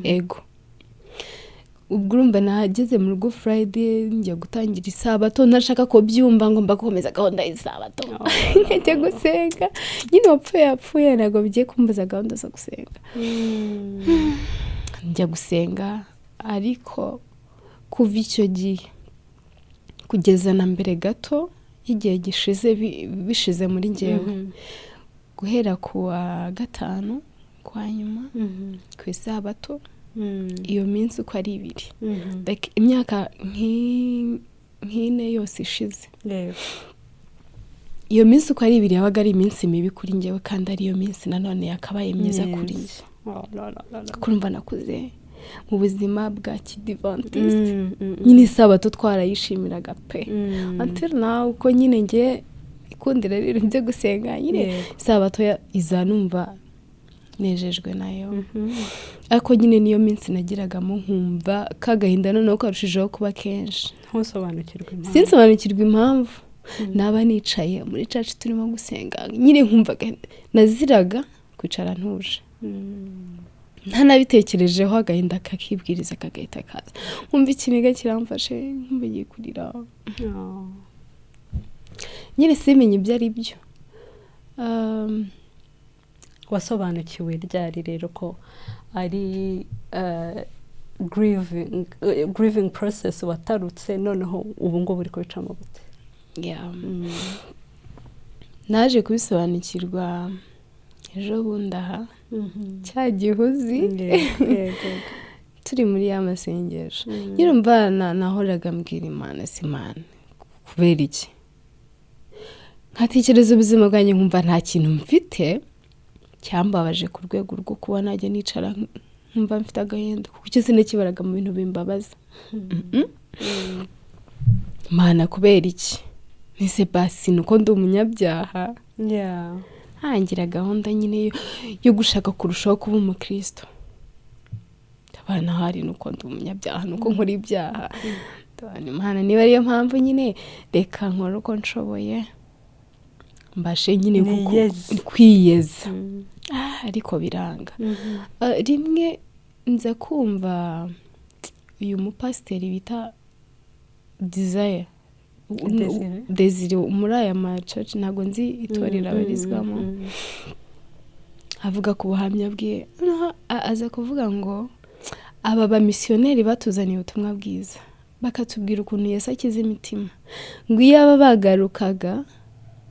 Ego, ubwo urumva nahageze mu rugo Friday, njya gutangira isabato ntashaka ko byumva, ngomba gukomeza gahunda y'isabato, nkajya gusenga nyine. Wapfuye yapfuye, ntabwo bigiye kumbuza gahunda zo gusenga. Njya gusenga, ariko kuva icyo gihe kugeza na mbere gato y'igihe gishize bishize muri njyewe, guhera ku wa gatanu kwa nyuma ku isabato, iyo minsi uko ari ibiri, like imyaka nk'ine yose ishize, Iyo minsi uko ari ibiri yabaga ari iminsi mibi kuri njyewe, kandi ariyo minsi nanone yakabaye myiza kuri njye. Oh, la, la, la, la. Kurumva nakuze mu buzima bwa kidivantiste, nyine isabato twarayishimiraga pe. Until now, uko nyine nge ikundira rero byo gusenga nyine, isabato iza numva nejejwe nayo. Ariko nyine niyo minsi nagiragamo nkumva kagahinda noneho karushijeho kuba kenshi. Ntusobanukirwe impamvu. Sinsobanukirwa impamvu. Naba nicaye muri church turimo gusenga, nyine nkumva naziraga kwicara ntuje, ntanabitekerejeho, agahinda kakibwiriza kagahita kaza, nkumva ikiniga kiramfashe, nkumva ngiye kurira. Oh. Nyine simenye ibyo ari byo. Wasobanukiwe ryari rero ko ari grieving process watarutse, noneho ubu ngubu uri kubicamo gute? Yeah. Naje kubisobanukirwa ejo bundi aha cya gihuzi Yego. turi muri ya masengesho. Nyine umva, nahoraga mbwira Imana, si Imana, kubera iki? Nkatekereza ubuzima bwanjye, nkumva nta kintu mfite cyambabaje ku rwego rwo kuba najya nicara nkumva mfite agahinda, kuko icyo sinakibaraga mu bintu bimbabaza. Mana, kubera iki? Nese basi ni uko ndi umunyabyaha? Ntangira gahunda nyine yo gushaka kurushaho kuba umukristo. Abana hari nuko ndi umunyabyaha, nuko nkora ibyaha. Ndabona Imana, niba ariyo mpamvu nyine, reka nkore uko nshoboye mbashe nyine Niyeze. kwiyeza. Ariko biranga. Rimwe nza kumva uyu mupasiteri bita Desire. Desire. Desire, muri aya ma church, ntabwo nzi itorero abarizwamo, avuga ku buhamya bwe. Noneho aza kuvuga ngo aba bamisiyoneri batuzaniye ubutumwa bwiza, bakatubwira ukuntu Yesu akiza imitima, ngo iyo aba bagarukaga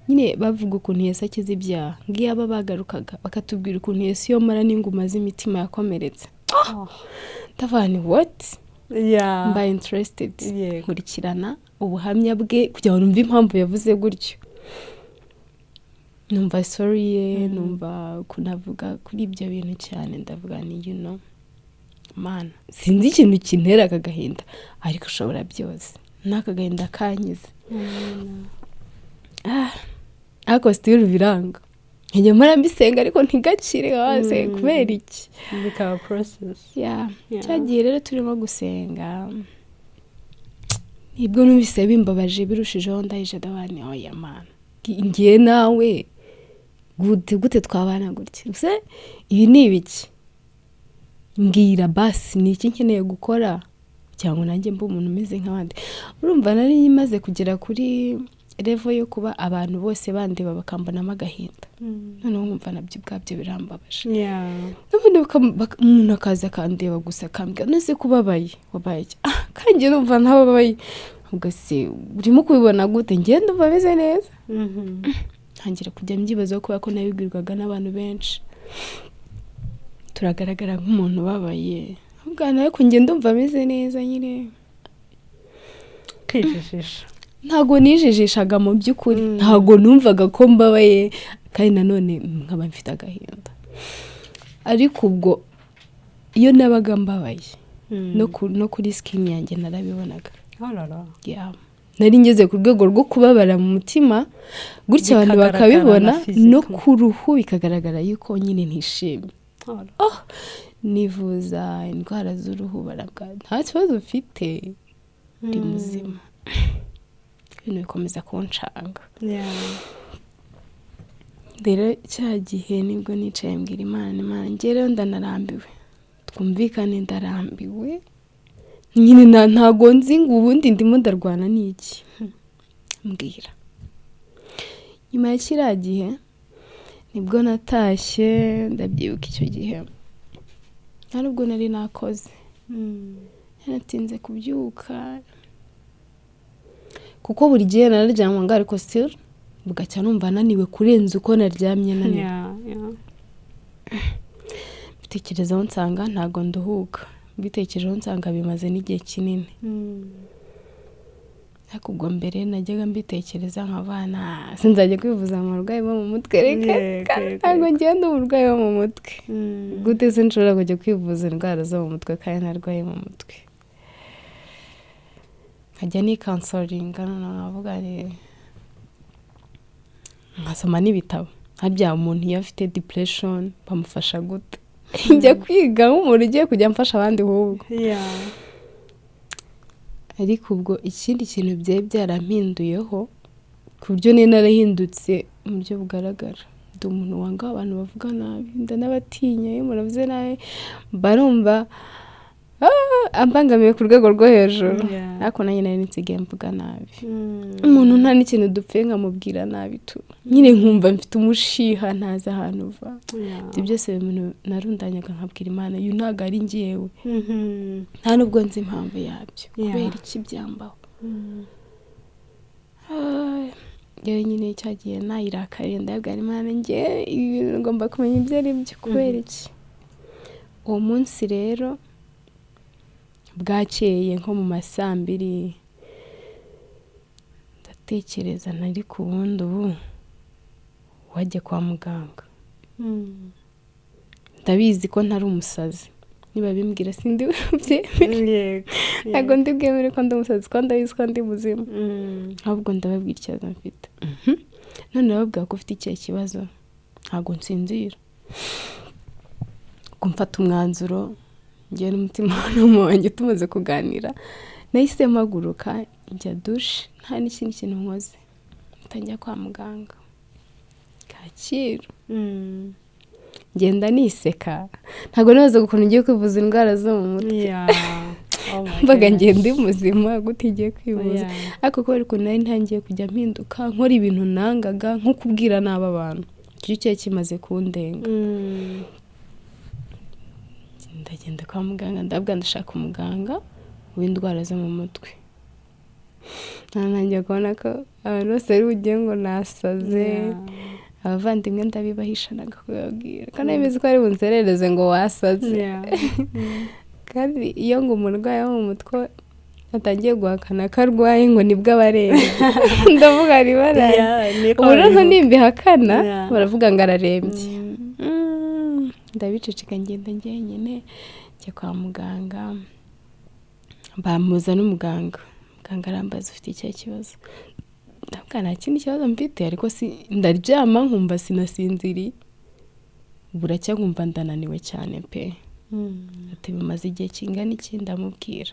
nyine bavuga ukuntu Yesu akiza ibyaha, ngo iyo aba bagarukaga bakatubwira ukuntu Yesu yomara n'inguma z'imitima yakomeretse. Ndavuga ni what? Mba interested, nkurikirana ubuhamya bwe kugira ngo numve impamvu yavuze gutyo. Numva story ye, numva ukuntu avuga kuri ibyo bintu cyane. Ndavuga ni Mana, sinzi ikintu kintera aka gahinda, ariko ushobora byose, n'aka gahinda kanyize. Ariko still biranga, nkajya mpora mbisenga ariko ntigakire hasi. Kubera iki? Bikaba process. Yeah. Yeah. Cyagiye rero turimo gusenga, nibwo numvise bimbabaje birushijeho. Ndahije, ndabana, oya Mana, ngiye nawe gute, gute twabana gutya? Ese ibi ni ibiki? Mbwira basi, ni iki nkeneye gukora kugira ngo nanjye mbe umuntu umeze nk'abandi? Urumva nari maze kugera kuri level yo kuba abantu bose bandeba bakambonamo agahinda, noneho nkumva nabyo ubwabyo birambabaje. N'ubundi umuntu akaza akandeba gusa, akambwira, none se kubabaye, wabaye iki? Kandi njye numva ntababaye. Ubwo se urimo kubibona gute? Njye ndumva ameze neza. Ntangira kujya mbyibazaho kubera ko nabibwirwaga n'abantu benshi, turagaragara nk'umuntu ubabaye. Ahubwo ariko njye ndumva ameze neza nyine. Kwijijisha. Ntabwo nijijishaga mu by'ukuri, ntabwo numvaga ko mbabaye, kandi nanone nkaba mfite agahinda. Ariko ubwo iyo nabaga mbabaye, no kuri skin yanjye narabibonaga. Oh la la. Yeah. Nari ngeze ku rwego rwo kubabara mu mutima gutya abantu Bikagaragara bakabibona, na physical. No ku ruhu bikagaragara yuko nyine ntishimye. Oh la. Oh, nivuza indwara z'uruhu, barabwa nta kibazo ufite, ndi muzima. Ibintu bikomeza kuncanga. Rero cya gihe nibwo nicaye mbwira Imana, Imana, njye rero ndanarambiwe, twumvikane, ndarambiwe nyine, ntago nzi ngo ubundi ndimo ndarwana n'iki, mbwira. Nyuma ya kiriya gihe nibwo natashye. Ndabyibuka icyo gihe nta nubwo nari nakoze, naratinze kubyuka kuko buri gihe nararyamaga, ariko still bugacya numva naniwe kurenza uko naryamye naniwe. Mbitekerezaho nsanga ntago nduhuka, mbitekerejeho nsanga bimaze n'igihe kinini. Ariko ubwo mbere najyaga mbitekereza nk'abana, sinzajya kwivuza mu burwayi bwo mu mutwe, reka. Ntabwo ngenda umurwayi wo mu mutwe. Gute se nshobora kujya kwivuza indwara zo mu mutwe kandi ntarwaye mu mutwe? Nkajya nicounselinga, noneho nkavuga nti, nkasoma n'ibitabo, harya umuntu iyo afite depression bamufasha gute? Njya kwiga nk'umuntu ugiye kujya mfasha abandi ahubwo. Ariko ubwo ikindi kintu byari byarampinduyeho, ku buryo nari narahindutse mu buryo bugaragara, ndi umuntu wanga abantu bavuga nabi, ndanabatinya. Iyo umuntu avuze nabi barumva ambangamiye ku rwego rwo hejuru. Ariko nanjye nari nsigaye mvuga nabi umuntu, nta n'ikintu dupfuye nkamubwira nabi tu, nyine nkumva mfite umushiha ntazi ahantu uva. Ibyo byose ibintu narundanyaga nkabwira Imana, uyu ntabwo ari njyewe, nta nubwo nzi impamvu yabyo, kubera iki byambaho. Yewe nyine cyagiye nayirakariye, ndabwira Imana, njye ibi bintu ngomba kumenya ibyo ari byo, kubera iki? Uwo munsi rero bwakeye nko mu ma 2:00, ndatekereza nari ku bundi ubu wajya kwa muganga, ndabizi ko ntari umusazi, niba bimbwira sindi bubyemere, ntabwo ndi bwemere ko ndi umusazi, ko ndabizi ko ndi muzima. Ahubwo ndababwira ikibazo mfite. None ndababwira ko ufite ikihe kibazo? Ntabwo nsinzira. Ubwo mfata umwanzuro njyewe n'umutima wanjye tumaze kuganira, nahise mpaguruka njya douche, nta n'ikindi kintu nkoze, mpita njya kwa muganga Kacyiru. Ngenda niseka, ntabwo nibazaga ukuntu ngiye kwivuza indwara zo mu mutwe. Oh my Mbaga goodness. ngiye ndi muzima, gute ngiye kwivuza? Ariko kubera ukuntu nari ntangiye kujya mpinduka, nkora ibintu nangaga, nko kubwira nabi abantu, icyo cyari kimaze kundenga. Ndagenda kwa muganga, ndabwira ndashaka umuganga w'indwara zo mu mutwe. Ntangiye kubona ko abantu bose bari bugire ngo nasaze. Abavandimwe ndabibahisha, nanga kubabwira ko nari ko ari bunzerereze ngo wasaze. Kandi iyo ngo umurwayi wo mu mutwe atangiye guhakana ko arwaye, ngo nibwo aba arembye. Ndavuga ribaraye. Yeah, niko Ubu noneho babivuga. nimbihakana baravuga ngo ararembye. Ndabiceceka, ngenda njyenyine, njya kwa muganga, bampuza n'umuganga. Muganga arambaza, ufite ikihe kibazo? Ndavuga nta kindi kibazo mfite, ariko si ndaryama nkumva sinasinziriye, buracya nkumva ndananiwe cyane pe. Ati bimaze igihe kingana iki? Ndamubwira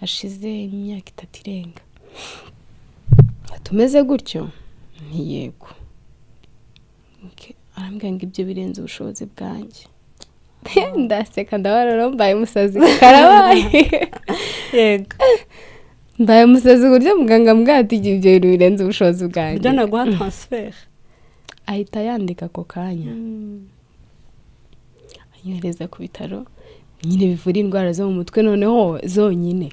hashize imyaka 3 irenga. Ati umeze gutyo? Nti yego. Okay. Arambwira ngo ibyo birenze ubushobozi bwanjye. Ndaseka, ndabona rero mbaye umusazi, karabaye. Mbaye umusazi ku buryo muganga ambwira ati ibyo bintu birenze ubushobozi bwanjye. Ibyo naguha transfer. Ahita yandika ako kanya, anyohereza ku bitaro nyine bivura indwara zo mu mutwe noneho zonyine.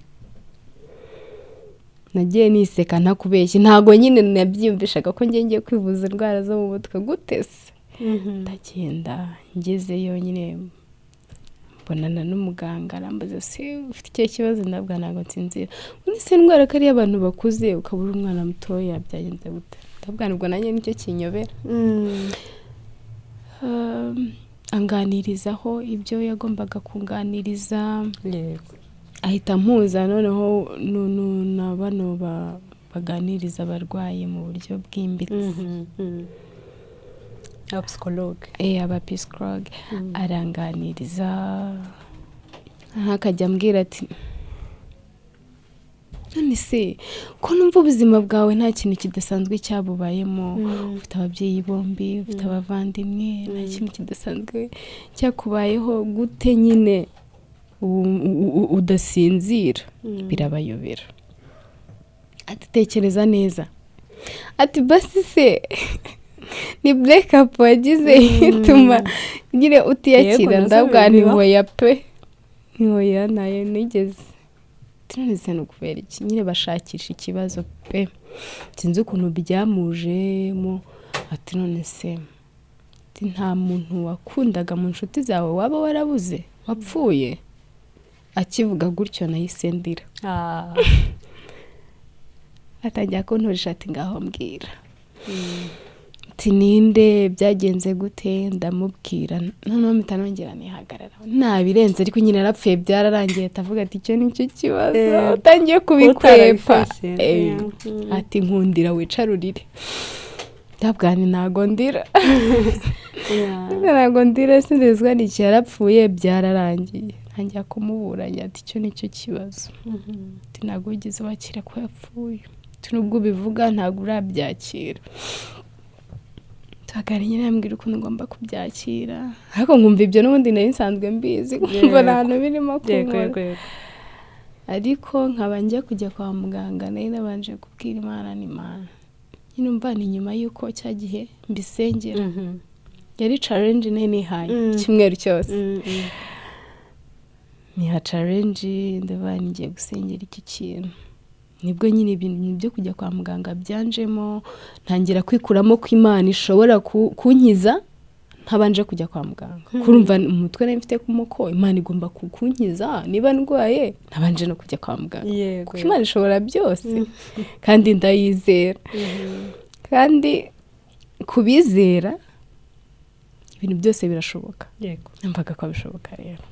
Nagiye niseka, ntakubeshye, ntabwo nyine nabyiyumvishaga ko ngiye ngiye kwivuza indwara zo mu mutwe, gute se? Ndagenda, ngezeyo nyine mbonana n'umuganga, arambaza se ufite ikihe kibazo? Ndabwa ntabwo nsinzira. Ubundi se indwara ko ari iy'abantu bakuze, ukaba uri umwana mutoya, byagenze gute? Ndabwa ubwo nanjye nicyo kinyobera. Anganirizaho ibyo yagombaga kunganiriza, ahita ampuza noneho na bano baganiriza abarwayi mu buryo bwimbitse. Abapsychologue. Abapsychologue. Aranganiriza, akajya ambwira ati none se ko numva ubuzima bwawe nta kintu kidasanzwe cyabubayemo, ufite ababyeyi bombi, ufite abavandimwe, nta kintu kidasanzwe cyakubayeho, gute nyine udasinzira? Birabayobera. Ati tekereza neza, ati basi se ni break up wagize ituma nyine utiyakira? Yego, nazo Ndabwa bibaho. ntihoya pe, ntihoya, ntayo nigeze. None se ni ukubera iki? Nyine bashakisha ikibazo pe, sinzi ukuntu byamujemo. Ati none se, ati nta muntu wakundaga mu nshuti zawe waba warabuze wapfuye? Akivuga gutyo nahise ndira. Atangira kunturisha ati: "Ngaho mbwira." Ati: "Ninde? Byagenze gute?" Ndamubwira, noneho mpita nongera nihagarara, nabirenze, ariko nyine yarapfuye, byararangiye. Atavuga ati: "Icyo nicyo kibazo, utangiye kubikwepa." Utarabifashe, Ati: "Nkundira wicare urire." Ndabwira nti: "Ntago ndira, ntago ndira, sinzizwa n'iki, yarapfuye, byararangiye." Ntangira kumuburanya ati: "Icyo nicyo kibazo." Ati: "Ntabwo wigeze wakira ko yapfuye." Ati: "Nubwo ubivuga, ntabwo urabyakira." Tuhagarara nyine, yambwira ukuntu ngomba kubyakira, ariko nkumva ibyo n'ubundi nari nsanzwe mbizi, nkumva nta hantu birimo kunkora. Ariko nkaba njya kujya kwa muganga, nari nabanje kubwira Imana, ni Imana nyine umva, ni nyuma y'uko cya gihe mbisengera, yari challenge nari nihaye icyumweru cyose. Niha challenge, ndavuga ngiye gusengera iki kintu. Nibwo nyine ibintu byo kujya kwa muganga byanjemo, ntangira kwikuramo ko Imana ishobora kunkiza ntabanje kujya kwa muganga. Kurumva mu mutwe nari mfite ko Imana igomba kunkiza niba ndwaye ntabanje no kujya kwa muganga, kuko Imana ishobora byose kandi ndayizera, kandi kubizera ibintu byose birashoboka. Numvaga ko bishoboka rero.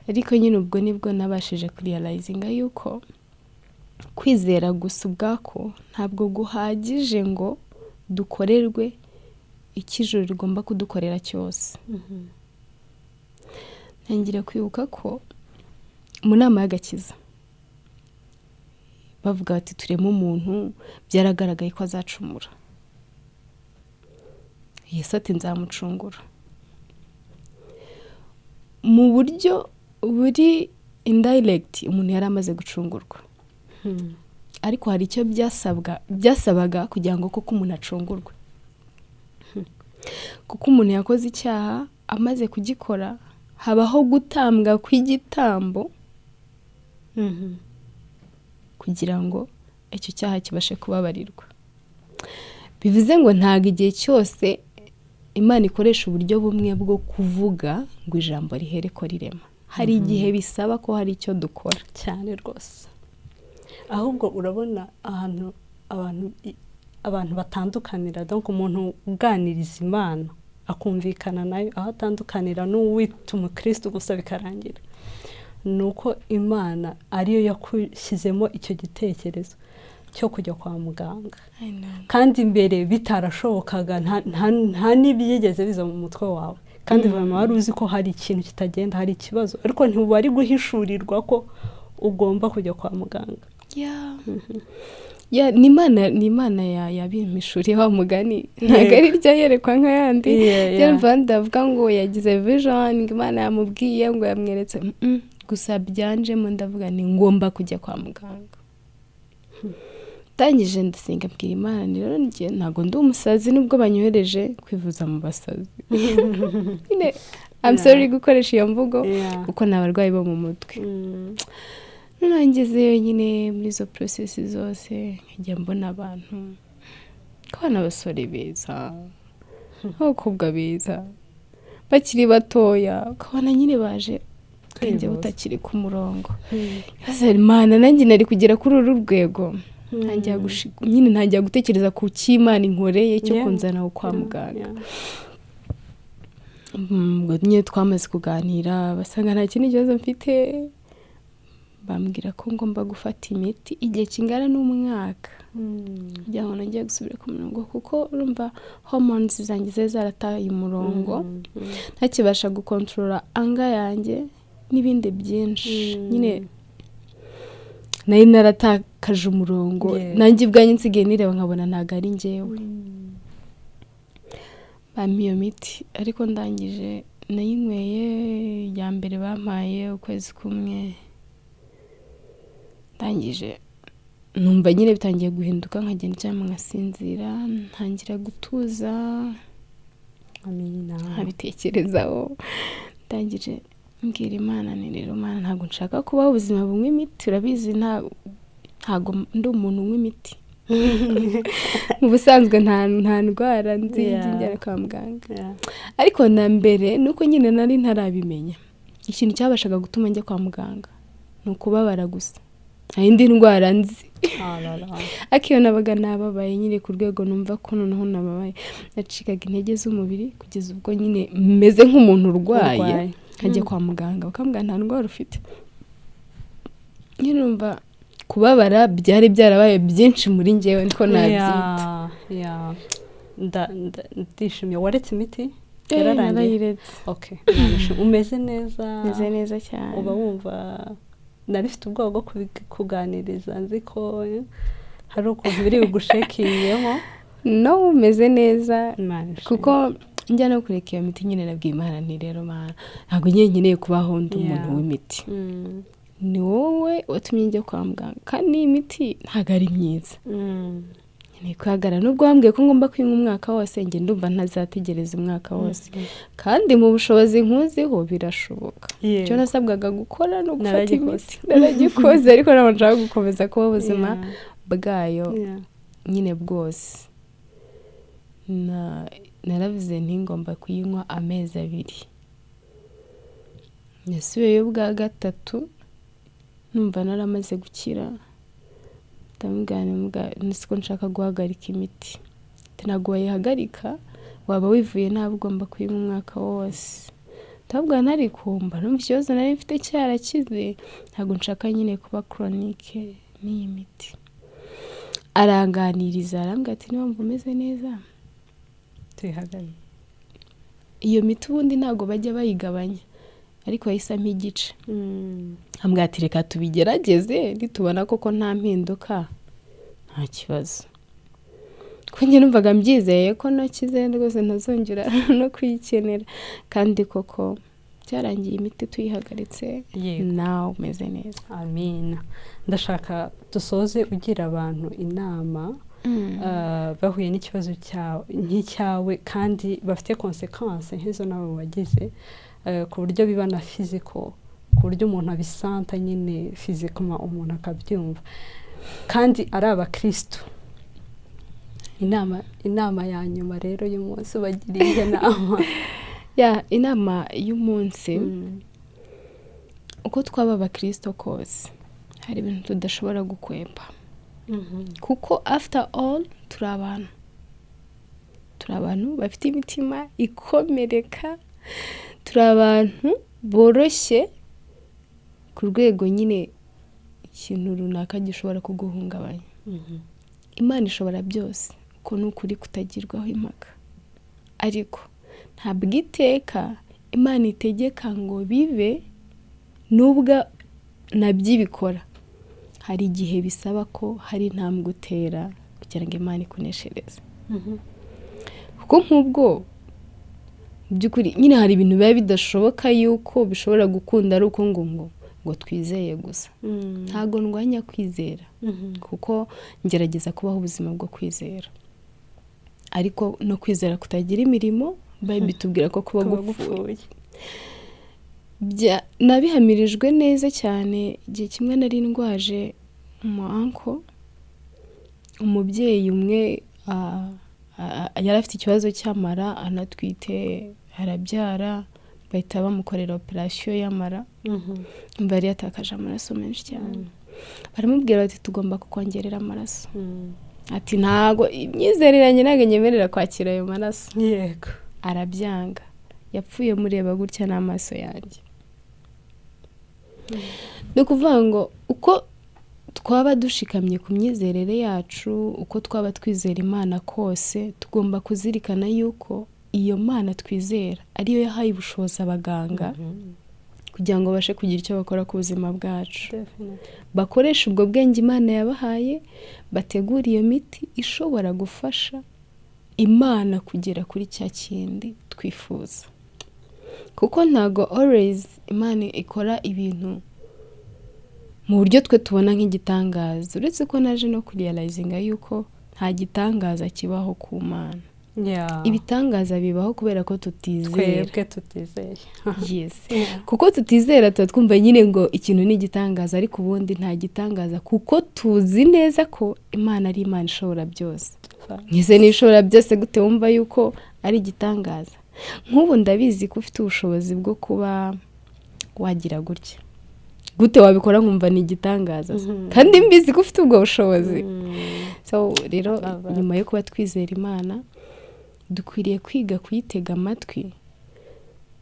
Ariko nyine ubwo nibwo nabashije kurealizinga yuko kwizera gusa ubwako ntabwo guhagije ngo dukorerwe icyo ijuru rigomba kudukorera cyose. Ntangira kwibuka ko mu nama y'agakiza bavuga bati: "Tureme umuntu, byaragaragaye ko azacumura." Yesu ati: "Nzamucungura." Mu buryo buri indirect, umuntu yari amaze gucungurwa, ariko hari icyo byasabaga kugira ngo koko umuntu acungurwe, kuko umuntu yakoze icyaha, amaze kugikora habaho gutambwa kw'igitambo kugira ngo icyo cyaha kibashe kubabarirwa. Bivuze ngo ntabwo igihe cyose Imana ikoresha uburyo bumwe bwo kuvuga ngo ijambo rihere ko rirema. Hari igihe bisaba ko hari icyo dukora. Cyane rwose. Ahubwo urabona ahantu abantu batandukanira, donc umuntu uganiriza Imana akumvikana nayo, aho atandukanira n'uwita umukristo gusa bikarangira, ni uko Imana ariyo yakushyizemo icyo gitekerezo cyo kujya kwa muganga, kandi mbere bitarashobokaga, nta n'ibyigeze biza mu mutwe wawe, kandi vraiment wari uzi ko hari ikintu kitagenda, hari ikibazo, ariko ntiwari guhishurirwa ko ugomba kujya kwa muganga. Yeah, ni Imana yabimpishuriye wa mugani, ntabwo ari ryo yerekwa nk'ayandi. Byumva ndavuga ngo yagize vision, ngo Imana yamubwiye, ngo yamweretse. Gusa byanjemo, ndavuga ni ngomba kujya kwa muganga. Ndangije ndasenga, mbwira Imana ni rero njye ntabwo ndi umusazi nubwo banyohereje kwivuza mu basazi. Nyine I'm sorry gukoresha iyo mvugo, kuko ni abarwayi bo mu mutwe. Noneho ngezeyo nyine muri izo process zose, nkajya mbona abantu, kubona abasore beza, abakobwa beza bakiri batoya, ukabona nyine baje ubwenge Kwivuza. butakiri ku murongo. Nkaza, Imana, nanjye nari kugera kuri uru rwego? Nyine ntangira gutekereza ku cy'Imana inkoreye cyo kunzana aho kwa muganga. Ubwo nyine twamaze kuganira, basanga nta kindi kibazo mfite, bambwira ko ngomba gufata imiti igihe kingana n'umwaka kugira ngo nongere gusubira ku murongo, kuko urumva hormones zanjye zari zarataye umurongo, ntakibasha gukontorora anger yanjye n'ibindi byinshi. Nyine nari naratakaje umurongo. Nanjye ubwanjye nsigaye nireba nkabona ntabwo ari njyewe. Bampa iyo miti, ariko ndangije nayinyweye iya mbere bampaye ukwezi kumwe, ndangije numva nyine bitangiye guhinduka, nkagenda ndyama nkasinzira, ntangira gutuza. Amina. Nkabitekerezaho. Ndangije mbwira Imana nti: "Rero Mana, ntabwo nshaka kubaho ubuzima bunywa imiti, urabizi ntabwo ndi umuntu unywa imiti mu busanzwe, nta ndwara nzi njyana kwa muganga." Ariko na mbere nuko nyine nari ntarabimenya, ikintu cyabashaga gutuma njya kwa muganga ni ukubabara gusa. Nta yindi ndwara nzi. Ah, la, la. Ariko iyo nabaga nababaye nyine ku rwego numva ko noneho nababaye, nacikaga intege z'umubiri kugeza ubwo nyine meze nk'umuntu urwaye, Urwaye. nkajya kwa muganga bakambwira nta ndwara ufite. Nyine numva kubabara byari byarabaye byinshi muri njyewe, niko nabyita. Yeah. Ndishimye waretse imiti. Eh, Yararangiye? Narayiretse. Okay, Imana ishimwe. Umeze neza? Meze neza cyane. Uba wumva nari mfite ubwoba bwo kuganiriza, nzi ko hari ukuntu biri bugushakingemo. No, meze neza. Imana ishimwe. Kuko njya no kureka iyo miti nyine, nabwiye Imana nti: "Rero Mana, ntabwo nyine nkeneye kubaho ndi umuntu w'imiti. Ni wowe watumye njya kwa muganga, kandi n'iyi miti ntabwo ari myiza. Nkeneye kuhagarara. Nubwo wambwiye ko ngomba kuyinywa umwaka wose, njye ndumva ntazategereza umwaka wose, kandi mu bushobozi nkuziho birashoboka." Icyo nasabwaga gukora ni ugufata Naragikoze. imiti, naragikoze, ariko ntabwo nshaka gukomeza kuba ubuzima bwayo nyine bwose. Naravuze nti ngomba kuyinywa amezi 2. Nasubiyeyo bwa gatatu numva naramaze gukira, ndamubwira nti: "Nzi ko nshaka guhagarika imiti." Ati: "Ntabwo wayihagarika, waba wivuye nabi, ugomba kuyinywa umwaka wose." Ndamubwira nti: "Ariko mba numva ikibazo nari mfite cyarakize, ntabwo nshaka nyine kuba chronic n'iyi miti." Aranganiriza, arambwira ati: "Niba wumva umeze neza, Tuyihagarike." Iyo miti ubundi ntabwo bajya bayigabanya, ariko yahise ampa igice, ambwira ati: "Reka tubigerageze, nitubona koko nta mpinduka, nta kibazo." Ko njye numvaga mbyizeye ko nakize rwose, ntazongera no kuyikenera, kandi koko byarangiye imiti tuyihagaritse. Nawe umeze neza. Amina. Ndashaka dusoze ugira abantu inama bahuye n'ikibazo nk'icyawe kandi bafite conséquences nk'izo nawe wagize, ku buryo biba na physical, ku buryo umuntu abisanta nyine physiquement, umuntu akabyumva, kandi ari abakirisitu. Inama ya nyuma rero y'umunsi, ubagiriye inama? Ya, inama y'umunsi: uko twaba abakirisito kose, hari ibintu tudashobora gukwepa, kuko after all turi abantu, turi abantu bafite imitima ikomereka, turi abantu boroshye ku rwego nyine ikintu runaka gishobora kuguhungabanya. Imana ishobora byose, uko ni ukuri kutagirwaho impaka, ariko ntabwo iteka Imana itegeka ngo bibe. Nubwo nabyo ibikora, hari igihe bisaba ko hari intambwe utera kugira ngo Imana ikuneshereze, kuko nk'ubwo mu by'ukuri nyine hari ibintu biba bidashoboka yuko bishobora gukunda ari uko ngo twizeye gusa. Ntabwo ndwanya kwizera, kuko ngerageza kubaho ubuzima bwo kwizera, ariko no kwizera kutagira imirimo, Bible itubwira ko kuba Kuba gupfuye. gupfuye. Nabihamirijwe neza cyane igihe kimwe nari ndwaje umu uncle, umubyeyi umwe, yari afite ikibazo cy'amara, anatwite, arabyara, bahita bamukorera operasiyo y'amara. Umva, yari yatakaje amaraso menshi cyane. Baramubwira bati: "Tugomba kukongerera amaraso." Ati: "Ntago imyizerere yanjye ntabwo nyemerera kwakira ayo maraso." Arabyanga, yapfuye mureba gutya n'amaso yanjye. Ni ukuvuga ngo uko twaba dushikamye ku myizerere yacu, uko twaba twizera Imana kose, tugomba kuzirikana yuko iyo Mana twizera ariyo yahaye ubushobozi abaganga kugira ngo babashe kugira icyo bakora ku buzima bwacu. Bakoresha ubwo bwenge Imana yabahaye, bategura iyo miti ishobora gufasha Imana kugera kuri cya kindi twifuza, kuko ntabwo always Imana ikora ibintu mu buryo twe tubona nk'igitangaza, uretse ko naje no kurealizinga yuko nta gitangaza kibaho ku Mana. Ibitangaza bibaho kubera ko tutizera. Twebwe tutizeye. Yes, kuko tutizera tuba twumva nyine ngo ikintu ni igitangaza, ariko ubundi nta gitangaza, kuko tuzi neza ko Imana ari Imana ishobora byose. Ese n'ishobora byose gute wumva yuko ari igitangaza? Nk'ubu ndabizi ko ufite ubushobozi bwo kuba wagira gutya. Gute wabikora nkumva ni igitangaza se? Kandi mbizi ko ufite ubwo bushobozi. So rero, Love that. nyuma yo kuba twizera Imana, dukwiriye kwiga kuyitega amatwi,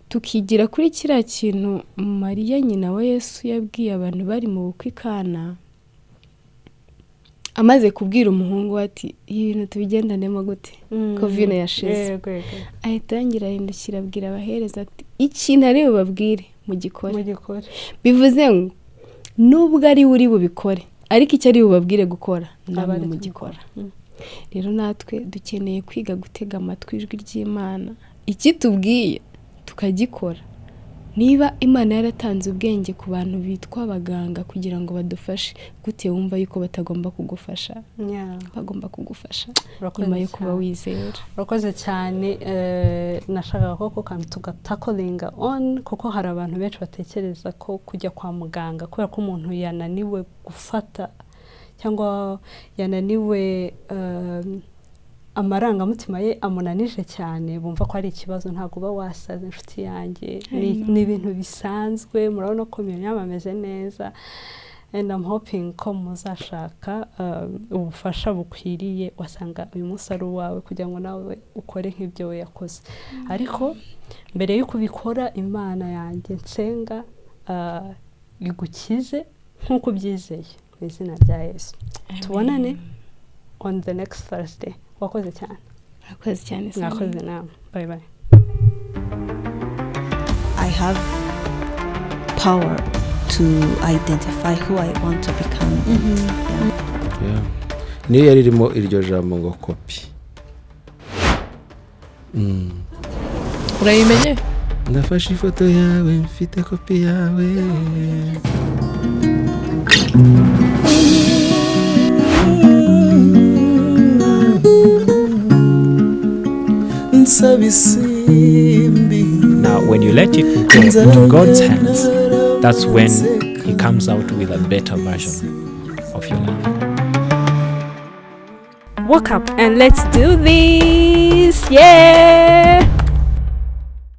tukigira kuri kiriya kintu Mariya nyina wa Yesu yabwiye abantu bari mu bukwe i Kana, amaze kubwira umuhungu we ati: "Ibi bintu tubigendanemo gute ko vino yashize?" yego yego Ahita yongera ahindukira, abwira abahereza ati: "Ikintu ari bubabwire mugikore." Mugikore. Bivuze ngo nubwo ari we uri bubikore, ariko icyo ari bubabwire gukora namwe ari cyo mugikora. Rero natwe dukeneye kwiga gutega amatwi ijwi ry'Imana, ikitubwiye tukagikora. Niba Imana yaratanze ubwenge ku bantu bitwa abaganga kugira ngo badufashe, gute wumva yuko batagomba kugufasha? Bagomba kugufasha Urakoze nyuma yo kuba cyane. wizera. Urakoze cyane. Nashakaga ko kantu tugatacklinga on, kuko hari abantu benshi batekereza ko kujya kwa muganga kubera ko umuntu yananiwe gufata cyangwa yananiwe, amarangamutima ye amunanije cyane, bumva ko ari ikibazo. Ntabwo uba wasaze, inshuti yanjye. Ni ibintu bisanzwe. Murabona ko Miriam ameze neza, and I'm hoping ko muzashaka ubufasha bukwiriye. Wasanga uyu munsi ari uwawe kugira ngo nawe ukore nk'ibyo we yakoze. Ariko mbere y'uko ubikora, Imana yanjye nsenga igukize nk'uko ubyizeye, mu izina rya Yesu. Tubonane on the next Thursday. Wakoze cyane. Murakoze cyane, Sami. Mwakoze nawe. Bye bye. I have power to identify who I want to become. And, yeah. Yeah. Niyo yari irimo iryo jambo ngo kopi. Urayimenye. Ndafashe ifoto yawe, mfite kopi yawe. Nsaba isimbi. Now, when you let it go into God's hands, that's when He comes out with a better version of your life. Wake up and let's do this! Yeah!